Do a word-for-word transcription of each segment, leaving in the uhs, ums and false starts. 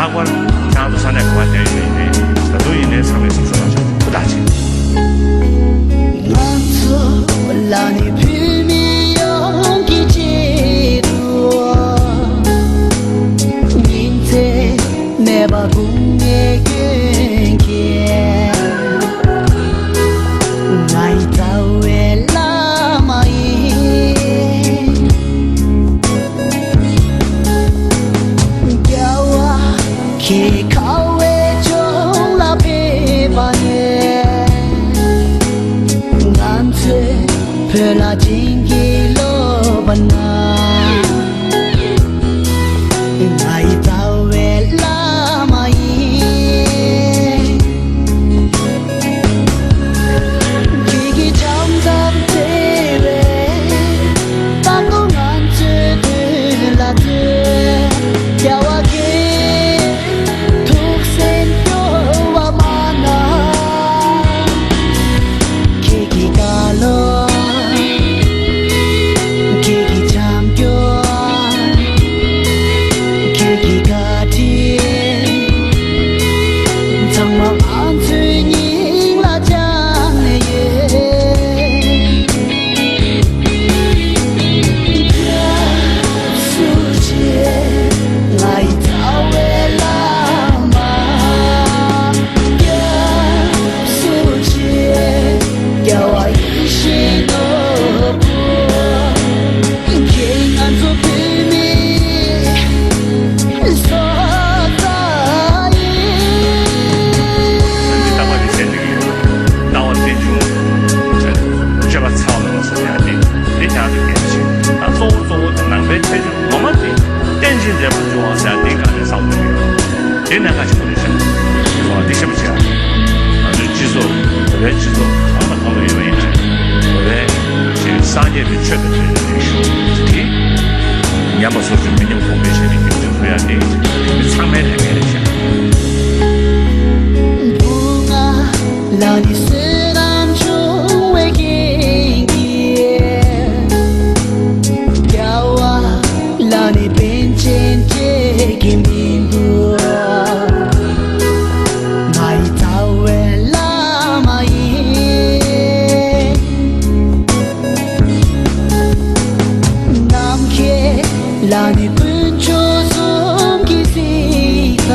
ལྷག་པར་ཁྱེད་རང་ཚོ་ས་གནས་ག་པར་བསྡད་ཡོད་ཡིན་ནའི་ད་དུང་ཡིན་ནའི་ཚང་མས་སེམས་ཤུགས་རང་ཤུགས་ཧུར་ཐག་བྱེད། ང་ཚོ་ལ་ནི་བོད་མི་ཡོངས་ཀྱི་ཆེད་དུ། ཉིན་མཚན་མེད་པར་དགུང་ནས་སྐྱོན་གྱིས། ང་ཡི་རྩ་བའི་བླ་མ་ཡིན། རྒྱལ་བ་ཁྱེད་ཁ་བའི་ལྗོངས་ལ་ཕེབས་པ་ནས། ང་ཚོས་བོད་ལ་བྱིན་གྱིས་རློབས་པ་ན། ང་ཡི་རྩ་བའི་བླ་མ་ཡིན། ཁྱེད་ཀྱི་བྱམས་སྐྱོང་བརྩེ་བས། ད་དུང་ང་ཚོའི་དོན་ལ་བརྩོན། རྒྱལ་བ་ཁྱེད་ཐུགས་སེམས་སྐྱོ་བ་མ་གནང་། ཁྱེད་ཀྱི་བཀའ་སློབ། ཁྱེད་ཀྱི་བྱམས་སྐྱོང་། ཁྱེད་ཀྱི་བཀའ་དྲིན། ཚང་མ་ང་ཚོའི་སྙིང་ལ་བཅངས་ནས་ཡོད། སྐྱབས་སུ་མཆི། ང་ཡི་རྩ་བའི་བླ་མ། སྐྱབས་སུ་མཆི། རྒྱལ་བ་ཡིད་བཞིན་ནོར་བུ། ཁྱེད་ང་ཚོ་བོད་མིའི་སྲོག་རྩ་ཡིན། ལྟ་བ་འདི་བཤད་འདོད་ཀྱི་ཡོད། ལྟ་བ་རྟེན་འབྱུང་། སྤྱོད་པ་ཚང་བ་ལ་སོགས་ཡང་དེ་འདི་ཀྱང་དེ་གལ་ཆེ། ད་གཙོ་བོ་གཙོ་བོ་དེ་ནང་པའི་ཐལ་འགྱུར་ངོ་མ་དེ་རྟེན་ཅིང་འབྲེལ་པར་འབྱུང་བ་ཟེར་ཡ་དེ་ག་ནས་བསམ་བློ་ཡོད། དེ་གནད་འགག་ཆེན་པོ་རེད་ཤག་འདི་ཤེས་པ་བྱས། ང་ཚོའི་སྤྱི་ཚོགས་བོད་པའི་སྤྱི་ཚོགས་གང་དང་གང་དུ་ཡོད་པ་ཡིན་ན་བོད་པའི་ཅིག་སངས་རྒྱས་པའི་ཆོས་དང་འབྲེལ་བའི་རིག་གཞུང་དེ་ཉམས་པ་སོར་ཆུད་མི་ཉམས་གོང་འཕེལ་བྱས་ནས་རྒྱུན་འཛིན་ཐུབ་ཡ་དེ་མི་ཚང་མའི་ལས་འགན་རེད་ཤག་བུ་ང་ལ་ནི་བསོད་ནམས་ཆུང་བའི་རྐྱེན་གྱིས། རྒྱལ་བ་ལ་ནི་པཎ་ཆེན་བཅས་ཀྱི་མིང་དུ། ང་ཡི་རྩ་བའི་བླ་མ་ཡིན། ནམ་མཁའི་ལ་ནི་དཀོན་མཆོག་གསུམ་གྱི་གཟིགས་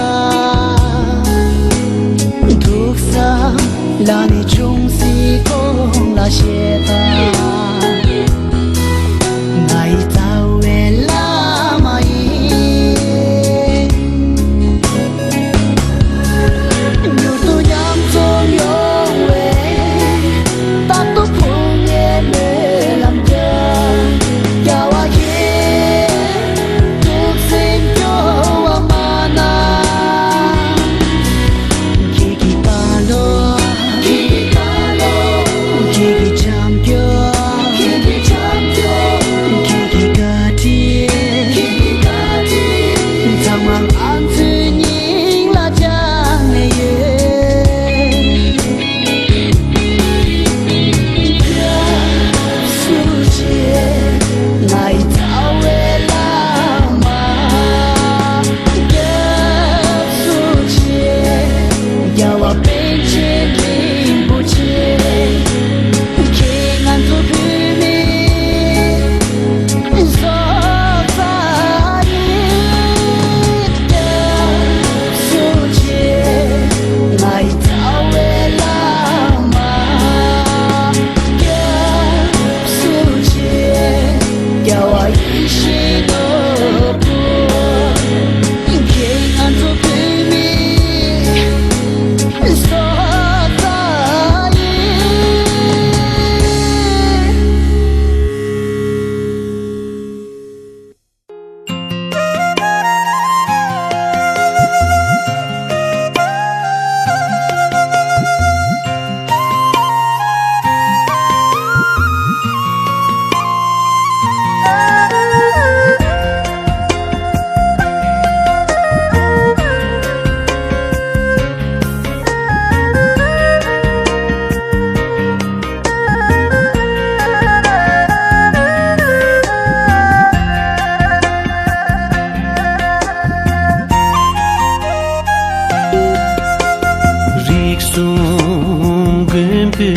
གསུང་མགོན་པོའི་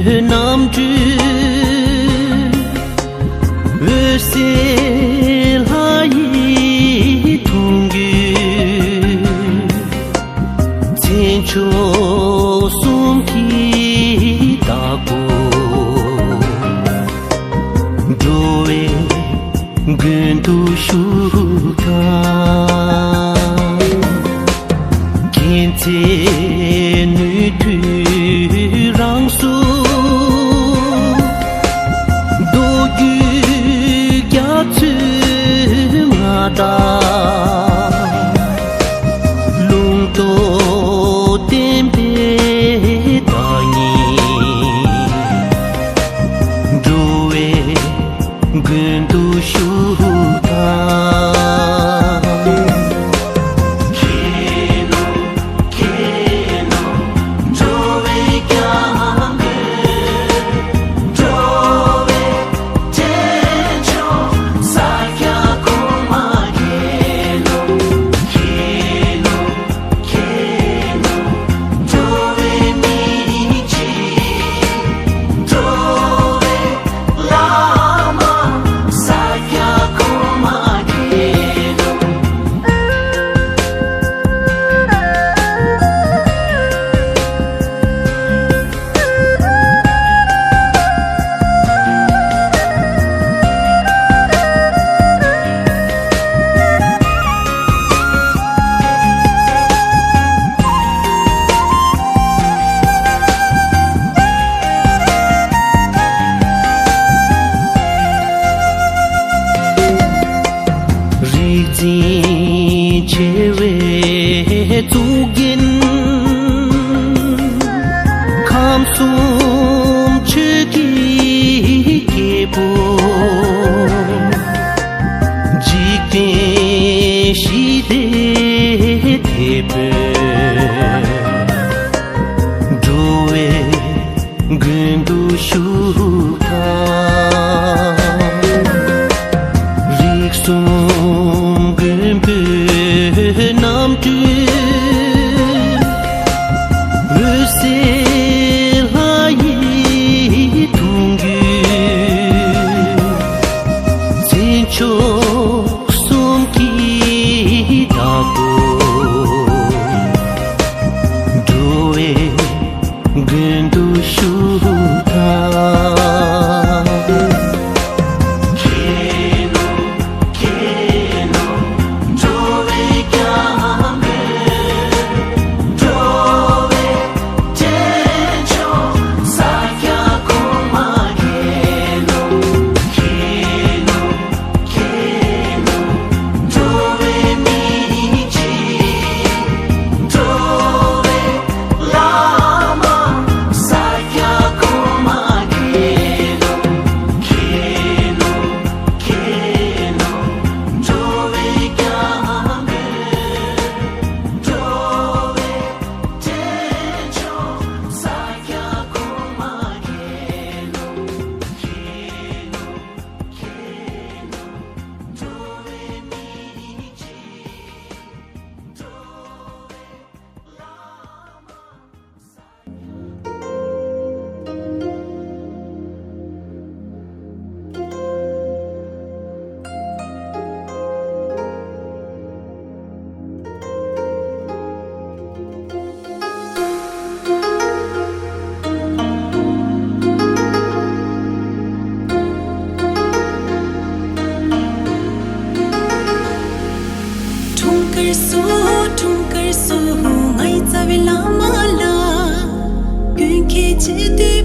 རྣམ་འཕྲུལ། འོད་གསལ་ལྷ་ཡི་ཐུང་རྒྱུད། མཚན་མཆོག་གསུམ་གྱི་བདག་པོ། འགྲོ་བའི་མགོན་དུ་བཞུགས་པ། མཁྱེན་བརྩེ་ནུས་མཐུ་རང་གཟུགས། མདོ་རྒྱུད་རྒྱ་མཚོའི་མངའ་བདག། ལུང་རྟོགས་བསྟན་པའི་བདག་ཉིད། འགྲོ་བའི་མགོན་དུ་བཞུགས་པ། རིག་འཛིན་ཆེ་བའི་གཙུག་རྒྱན། ཁམས་གསུམ་ཆོས་ཀྱི་སྐྱེས་བུ། འཇིག་རྟེན་ཞི་བདེའི་དེད་དཔོན། འགྲོ་བའི་མགོན་དུ་བཞུགས་པ། རིགས་གསུམ་མགོན་པོའི་རྣམ་འཕྲུལ། འོད་གསལ་ལྷ་ཡི་ཐུང་རྒྱུད། མཚན་མཆོག་གསུམ་གྱི་བདག་པོ། འགྲོ་བའི་མགོན་དུ་བཞུགས་པ། འཁྲུངས་སྐར་བཟོ། འཁྲུངས་སྐར་བཟོ། ངའི་རྩ་བའི་བླ་མ་ལགས། ཀུན་མཁྱེན་ཆེ་བསྟོད་